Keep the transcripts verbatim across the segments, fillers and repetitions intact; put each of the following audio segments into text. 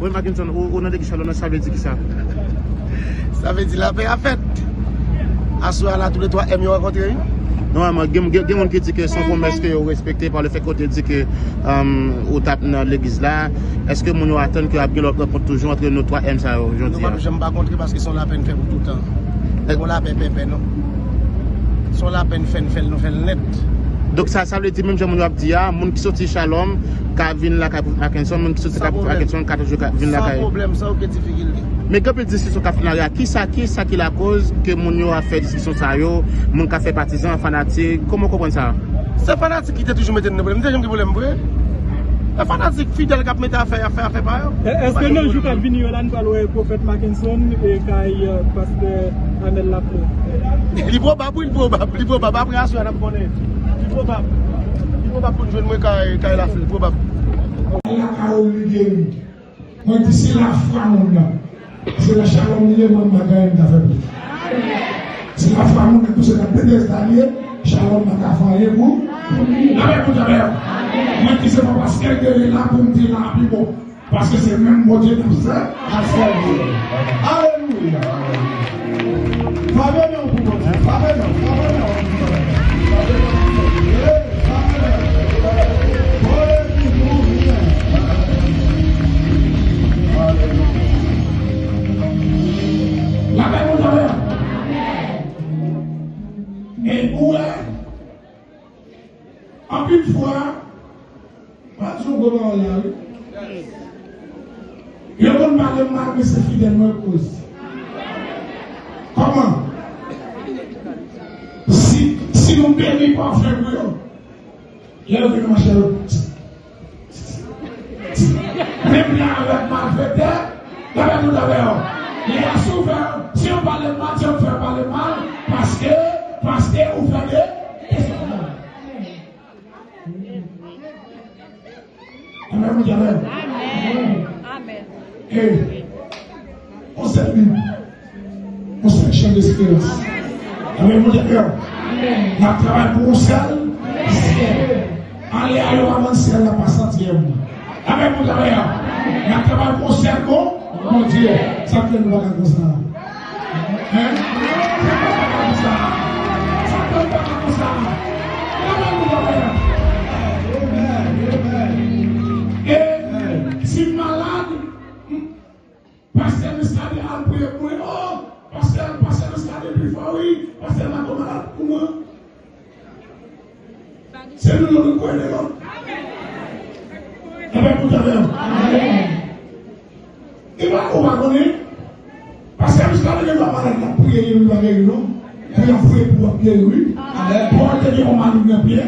Wi, Mackenson, ou, ou nan legliz Shalom nan, sa vle di kisa? Sa vle di lapè a fèt. Aswè a la, tou le twa M yo rankontre, wi. Nòmalman, gen, gen, gen moun ki di ke se yon pwomès ke yo respekte pa le fèt ke w te di ke, um, ou t ap nan legliz la. Èske moun yo atann ke ap gen lòt rankont toujou antre nou twa M sa yo, jodi a? Nou p ap janm pa kontre paske se yon lapè n fè pou toutan. Yon lapè pèpè, non. Se yon lapè n fè, n fè l, nou fè l nèt. Donk sa, sa vle di, menm jan moun yo ap di a, moun ki soti Shalom ka vin lakay Pwofèt Mackenson, moun ki soti lakay Pwofèt Mackenson ka toujou ka vin lakay. San pwoblèm, san okenn difikilte. Men gen anpil diskisyon k ap fèt nan lari a. Kisa, kisa ki lakoz ke moun yo ap fè diskisyon sa yo? Moun ka fè patizan, fanatik, kòman w konprann sa? Se fanatik ki te toujou mete n nan pwoblèm. Nou te janm gen pwoblèm vre? E fanatik fidèl k ap mete afè, y ap fè afè pa yo. Èske nan jou k ap vini yo la, n pral wè Pwofèt Mackenson e kay, euh, pastè Amèl Laflè? Li pwobab, wi, li pwobab, li pwobab. Apre aswè a, n ap konnen. Li pwobab. Li pwobab pou n jwenn mwen kay, kay Laflè, li pwobab. Lakay ou li geri. Mwen di se lafwa moun nan. Se nan Shalom li ye, mwen m pa gen anyen m ka fè pou li. Se lafwa moun nan, tou se nan Betesda li ye, Shalom pa ka fè anyen pou, pou li. Amèn, pou Amèn. Mwen di se pa paske l geri la pou m di la pi bon. Paske se menm Bondye n ap sèvi, n ap sèvi. Alelouya. Frape men w pou Bondye. Frape men w, frape men w. Frape men w pou Bondye. Frape men w. Frape men w. Alelouya. Lapè pou Bondye. E ou wè, anpil fwa, m ap di yon gwo pawòl la, wi. Yon moun pale m mal, men se fidèl mwen koz. Kòman? Si, si nou beni pafèm pou yo, lè yo vin nan machè yo, menm jan avèk malfektè, l ap fè tout afè yo. Lè a si w fè, si yo pale m mal, si yo fè pale m mal, paske, paske ou fè de, de sa. Amèn, Bondye, amèn. Amèn. Amèn. E, on sèl Bib, on sèl chan desperans. Amèn, Bondye, amèn. Amèn. N ap travay pou on sèl syèl. Ale a yo pa vann syèl la pa santyèm. Amèn, Bondye, amèn. N ap travay pou on sèl bon, Bondye. Sa k fè nou pa ka konsa? Hein? Sa k fè nou pa ka konsa? Sa k fè nou pa ka konsa? Leve nou, leve nou. E, si m malad, m, pastè Muscadin al priye pou mwen. Oh, pastè, pastè Muscadin pi fò, wi. Pastè Marco malad pou mwen. Se nou yo nou kwè nan yo. Amèn pou tèt yo. E pa ou pa konnen. Paske jiska demen lwa malad la priye li pa geri non. Pou y ap priye pou w ap geri wi. Pòl te gen yon malig nan pye.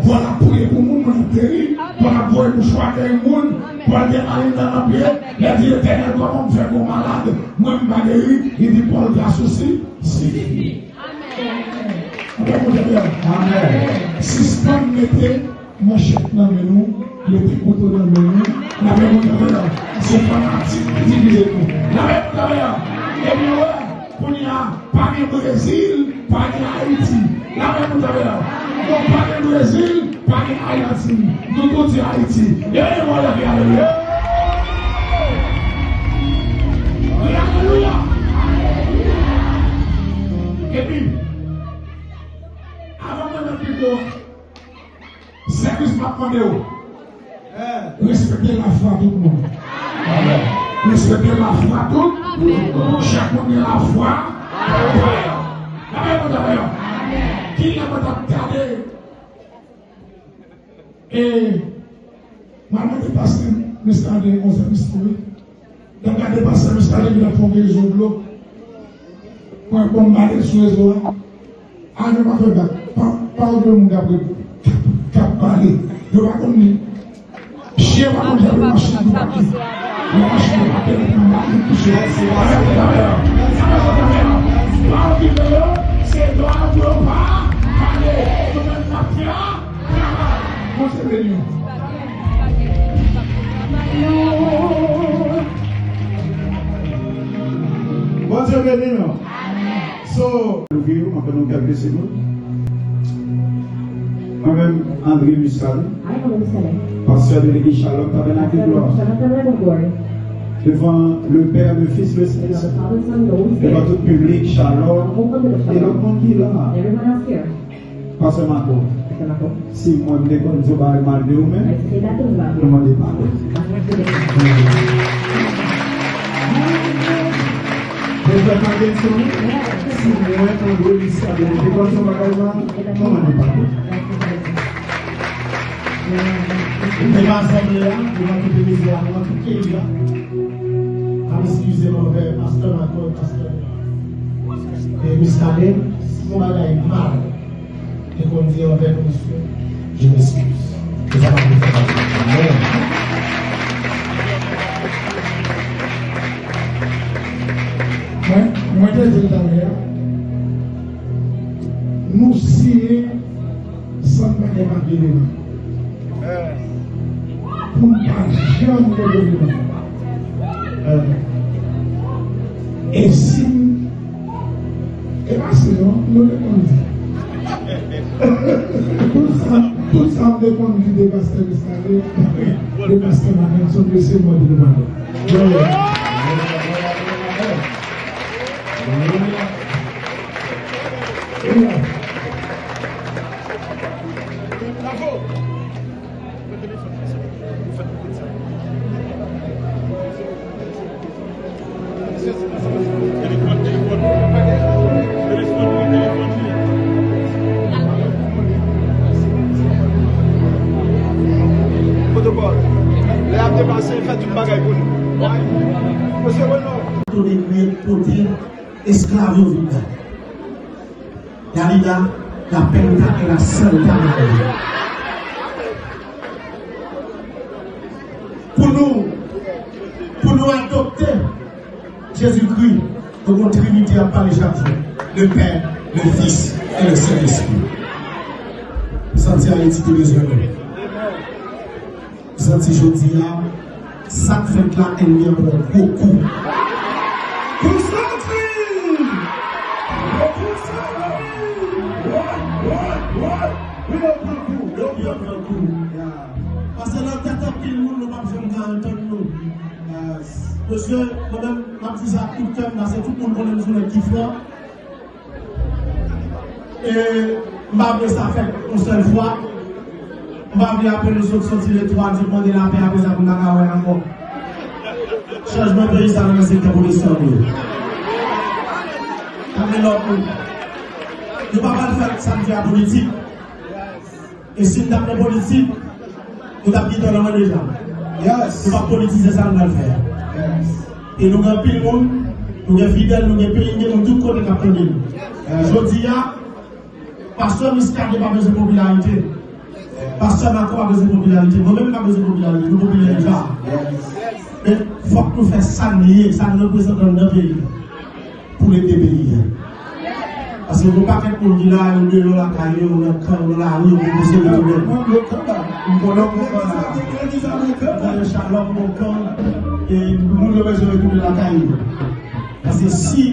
Pòl ap priye pou moun, moun ap geri. Pòl ap voye mouchwa geri moun. Pòl gen malig nan nan pye. Lè di Letènèl kòman m fè gon malad mwen m pa geri. Li di Pòl grasou si sifi. Amèn. Amèn. Sispann mete manchèt nan men nou, mete kouto nan men nou. N ap rekonèt se fanatik ki divize nou. N ap rekonèt. Ebyen, wè, kounye a, pa gen Brezil, pa gen Ayiti. N ap rekonèt. Non, pa gen Brezil, pa gen Ayiti. Nou tout se Ayiti. Leve men w, leve, alelouya. Alelouya. Epi, avan mwen nan pito, sèvis m ap mande w. Respekte lafwa tout moun. Respekte lafwa tout. Chak moun gen lafwa. Amèn. Amèn. Kilè mwen t ap gade E m al mande pastè Muscadin yon sèvis pou li. Lè m gade pastè Muscadin, li ap fè yon gerizon dlo. Mwen, bon, m gade sou rezo a. A, nou pa fè bak. Pa, pa okipe moun k ap, k ap, k ap pale. Yo pa konn li. Chyen pa konn jan pou machin pou pati. Yon machin pou pati, pou pati, pou pati. Pa okipe yo. Se dwa pou yo pa pale. Yo menm n ap fè a. Bondye beni w. Bondye beni nou. So, nou gen yon, anpè nou kèlke segonn. Mwen menm, André Muscadin, pastè de legliz Shalom Tabernacle Gloire. Devan le Père, le Fils, le Saint-Esprit. Devan tout piblik, Shalom, e lòt moun ki la. Pastè Marco, si mwen te konn di yon bagay mal de ou menm, nou mande padon. Mwen fè padon sou ou. Si mwen, André Muscadin, te konn di yon bagay mal, nou mande padon. Devan asanble a, devan tout legliz la, devan tout peyi a, m ap eskize m anvè pastè Marco, pastè, e, Muscadin, si yon bagay mal te konn di anvè nou, mesye, je m'excuse. E sa pa pou fè mal. Amen. Mwen, mwen te di l talè a, nou siyen san n pa gen papye devan. Pou n pa janm gen pwoblèm. E si m, e pa si non, nou te konn di. Tout sa, tout sa m te konn di de pastè Muscadin, de pastè Mackenson, mesye, mwen te devan. Pwotokòl. Lè ap depase, fè tout bagay pou nou. Mesye Renaud. Tounen mèt kote esklav yo vin la. Dalila, la penta e la santa Maria. Pou nou, pou nou adopte Jezikri, nou gon Trinite ap pale chak jou. Le Père, le Fils et le Saint-Esprit. Santi Ayiti te bezwen nou. Santi jodi a, sa k fèt la, ènmi an pran gwo kou. Pou Santi! Pou Santi! Woy, woy, woy! Wi, yo pran kou, yo byen pran kou. Paske nan tèt anpil moun, nou p ap janm ka antann nou. Mesye, mwen menm, m ap di sa ak tout kè m, paske tout moun konnen m se yon nèg ki fran. E m pa vle sa fèt yon sèl fwa. M pa vle apre nou sot soti le twa, di mande lapè, apre sa pou n pa ka wè ankò. Chanjman peyi sa nan sektè pwotestan nou ye. Tande lòt moun. Nou pa pral fè samdi a politik. E si n t ap nan politik, nou t ap gentan nan men deja. Yes. Nou p ap politize sa nou pral fè a. Yes. E nou gen anpil moun, nou gen fidèl, nou gen peyi, gen moun tout kote k ap tande nou. Yes. Jodi a, pastè Muscadin pa bezwen popilarite. Pastè Marco pa bezwen popilarite. Mwen menm m pa bezwen popilarite. Nou popilè deja. Yes. Men fòk nou fè sa n ye, sa n reprezante anndan peyi a. Pou lete peyi a. Paske gon pakèt moun ki la, yo deyò lakay yo, yo nan kan, yo nan lari, yo poko sere tounen. M konnen w konprann la. M konnen Shalom gon kan, e moun yo bezwen retounen lakay yo. Paske si,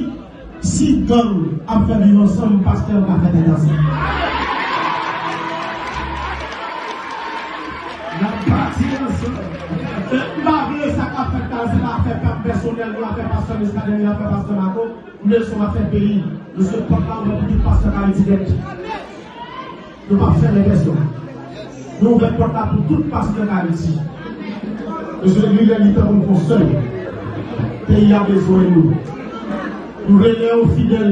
si gang ap fè viv ansanm, pastè yo ka fè tèt ansanm. N ap pati ansanm. E m pa vle sa k ap fèt la, se pa afè pa m pèsonèl, non, afè pastè Muscadin, afè pastè Marco. M vle se yon afè peyi. Mesye, pòt la ouvè pou tout pastè k Ayiti nèt. Nou p ap fèmen pèsonn. Nou ouvè pòt la pou tout pastè k Ayiti. Mesye, li lè li tan pou n fè yon sèl. Peyi a bezwen nou. Nou vle lè yon fidèl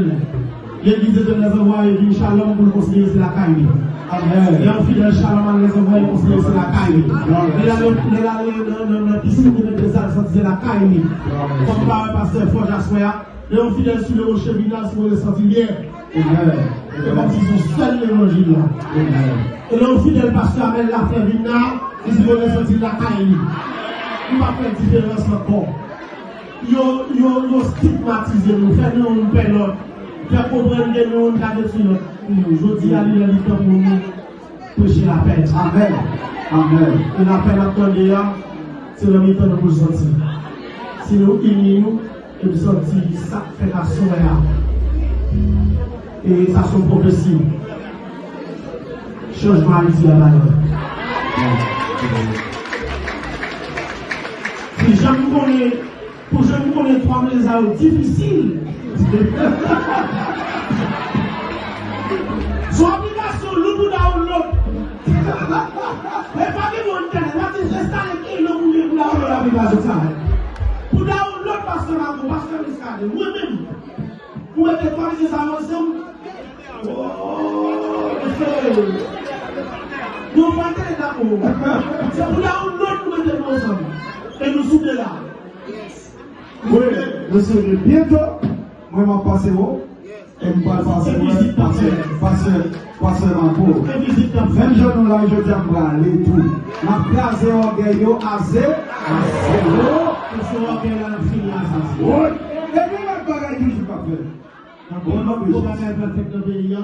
Legliz de Dye Lèzanvwaye vin Shalom pou l konsidere se lakay li. Amèn. Lè yon fidèl Shalom al Lèzanvwaye konsidere se lakay li. Lè l ale, lè l ale nan, nan, nan piscine de Bethesda, l santi se lakay li. Kòm pa wè pastè Fòj aswè a, lè yon fidèl sou le rocher vin la, sipoze santi l byen. Amèn. E kòmsi se yon sèl levanjil la. Amèn. E lè yon fidèl pastè Amèl Laflè vin la, li sipoze santi l lakay li. Nou pa fè diferans ankò. Yo, yo, yo stigmatize nou, fè nou youn pè lòt, fè konprann ke nou youn ka detwi lòt. Jodi a, li lè li tan pou nou preche lapè. Amèn. Amèn. E lapè n ap tande a, se nan mitan nou pou l soti. Si nou ini nou, e m santi sa k fèt aswè a. E sa se yon pwofesi. Chanjman Ayiti a la. Si jan m konnen Pou jwenn konnen twa mle sa yo difisil. Se yon aplikasyon lou pou download. E pa gen bon entènèt, pa ti enstale kilo pou mwen pou download aplikasyon sa. Pou download pastè Marco, pastè Muscadin, mwen menm. Pou mete twa mesye sa yo ansanm. Oh, mesye. Nou fè entènèt la pou ou. Se pou download pou mete nou ansanm. E nou souple la. Wi, mesye, byento, mwen m ap pase wo. E m pral pase wo, pase, pase, pase Marco. Menm jan nou la jodi a, m prale tou. N ap kraze ògèy yo a ze, a zewo. Pase ògèy la, n ap fini a sa. Wi. E gen lòt bagay toujou k ap fèt. Nan bon, bon bagay k ap fèt nan peyi a.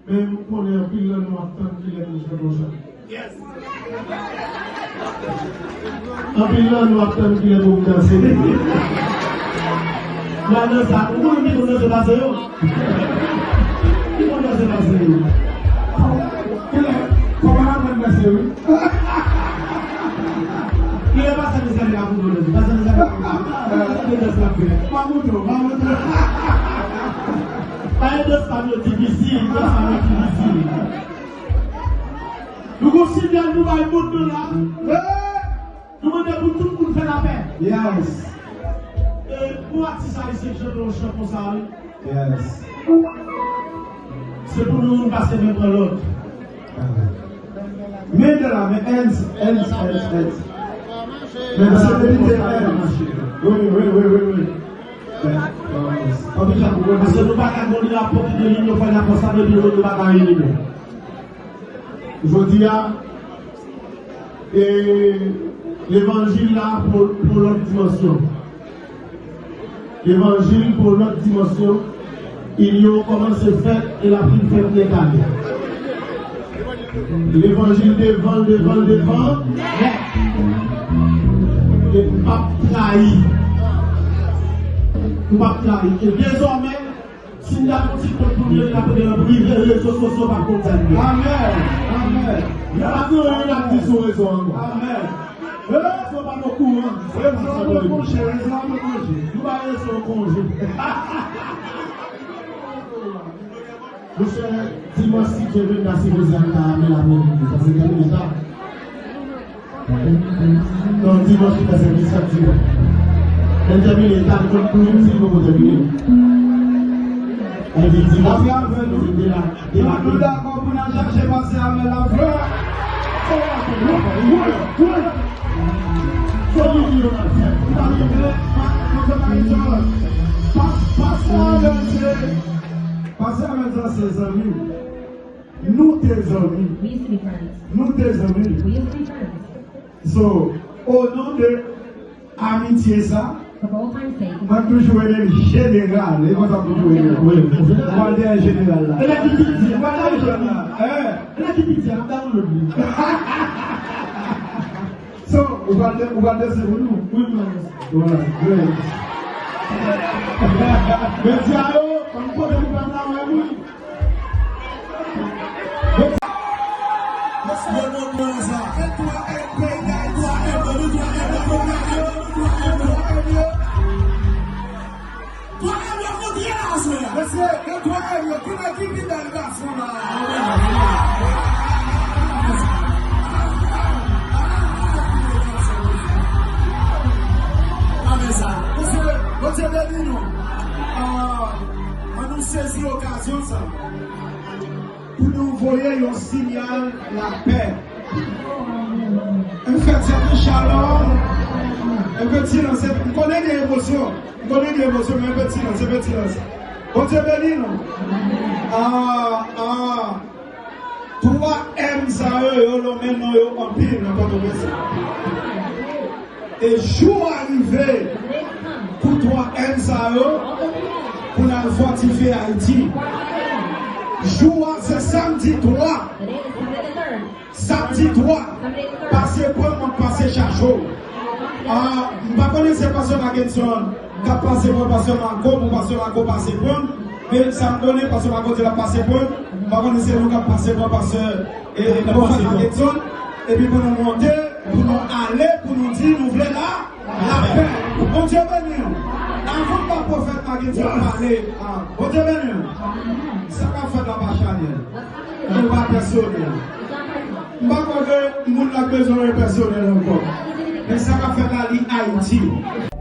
Men m konnen anpil nan nou ap tann kilè pou jwe konsa. Anpil nan nou ap tann kilè pou m danse. Mwen nan sa, ou konnen ki konn danse pase yo? Ki konn danse pase yo? Kilè, kòman n ap danse, wi? Kilè pase nou sa li ap pou nou danse? Pase nou sa li ap pou nou danse? Pase nou sa li ap pou nou danse? Pa mouton, pa mouton. Pa e de sa yo difisil, de sa yo difisil. Nou konsidere nou bay moun nou la. Nou mande pou tout moun fè lapè. Yes. E pou atis ayisyen k chante yon chan konsa, wi. Yes. Se pou nou youn pase men pran lòt. Men de la, men hands, hands, hands, hands. Men de la, men de la. Wi, wi, wi, wi, wi. Paske nou pa ka gen yon rapò ki gen linyon fè rapò sa vle di nou pa ka gen linyon. Jodi a, e, levanjil la pou, pou lòt dimansyon. Levanjil pou lòt dimansyon. Inyon kòmanse fèt e l ap fin fèt nèt ale. Levanjil devan, devan, devan. Nèt. E m p ap trayi. M p ap trayi. E dezòmè, si m ta fè yon ti kont pou m, m ta pote nan prive, rezo sosyo pa konn sa l ye. Amèn. Amèn. Y a pa gen anyen n ap di sou rezo ankò. Amèn. Rezo pa nan kouran. Rezo ap konje, rezo ap konje. Nou bay rezo konje. Monchè, dimanch, si Dye vle, n ta sipoze al nan Amèl aprèmidi, paske tèmine ta. Non, dimanch ki fè sèvis chak dimanch. Lè n tèmine ta, nou konn tou itil nou pou tèmine. Epi dimanch, nou te la, te la. Nou dakò pou n al chache pase Amèl la frè. Wi, wi. Fò nou di yo n ap fè. Nou pa gen, pa, pa, pa, pa, pa, pase Amèl se Pase Amèl sa se zanmi. Nou te zanmi. We used to be friends. Nou te zanmi. We used to be friends. So, o non de amitye sa, For old time's sake, mwen toujou rele l jeneral. E konsa m toujou rele l. Wi, wi. Mwen dèyè jeneral la. E lè ki piti, mwen dèyè jeneral la. Eh. E lè ki piti, ap download li. So, ou pral de-, ou pral danse pou nou? Wi, mwen. Alright, great. Medya yo, ann pote pou pèp la wè, wi. Mesye, nou konn sa. Gen twa M, peyi Dayiti, twa M, twa M, twa M, twa M yo. Twa M yo kontre la aswè a. Mesye, gen twa M yo, ki nèg ki pi bèl gason la? Amen sa. Mesye, Bondye beni nou. Ah, ann nou sezi okazyon sa pou nou voye yon siyal lapè. Ann fè tèt nou shalom. Ann fè silans. M konnen gen emosyon. M konnen gen emosyon, men ann fè silans, ann fè silans. Bondye beni nou. Ah, ah. Twa M sa yo, yo lonmen non yo anpil nan Pòtoprens. E jou a rive pou twa M sa yo, pou n al fòtifye Ayiti. Jou a se samdi twa. Samdi twa, pase pran m, m ap pase chache w. Ah, m pa konnen si se pastè Mackenson k ap pase pran pastè Marco, pou pastè Marco pase pran m. Men sa m konnen, pastè Marco di l ap pase pran m. M pa konnen si se nou k ap pase pran pastè, eh, pastè Mackenson. Epi pou nou monte, pou nou ale, pou nou di nou vle la, lapè. Bondye beni w. Avan m ba pwofèt la gen ti pale, a, Bondye beni w. Sa k ap fèt la pa chanèl. Li pa pèsonèl. M pa kwè ke moun la bezwen yon pèsonèl ankò. Men sa k ap fèt la, li Ayiti.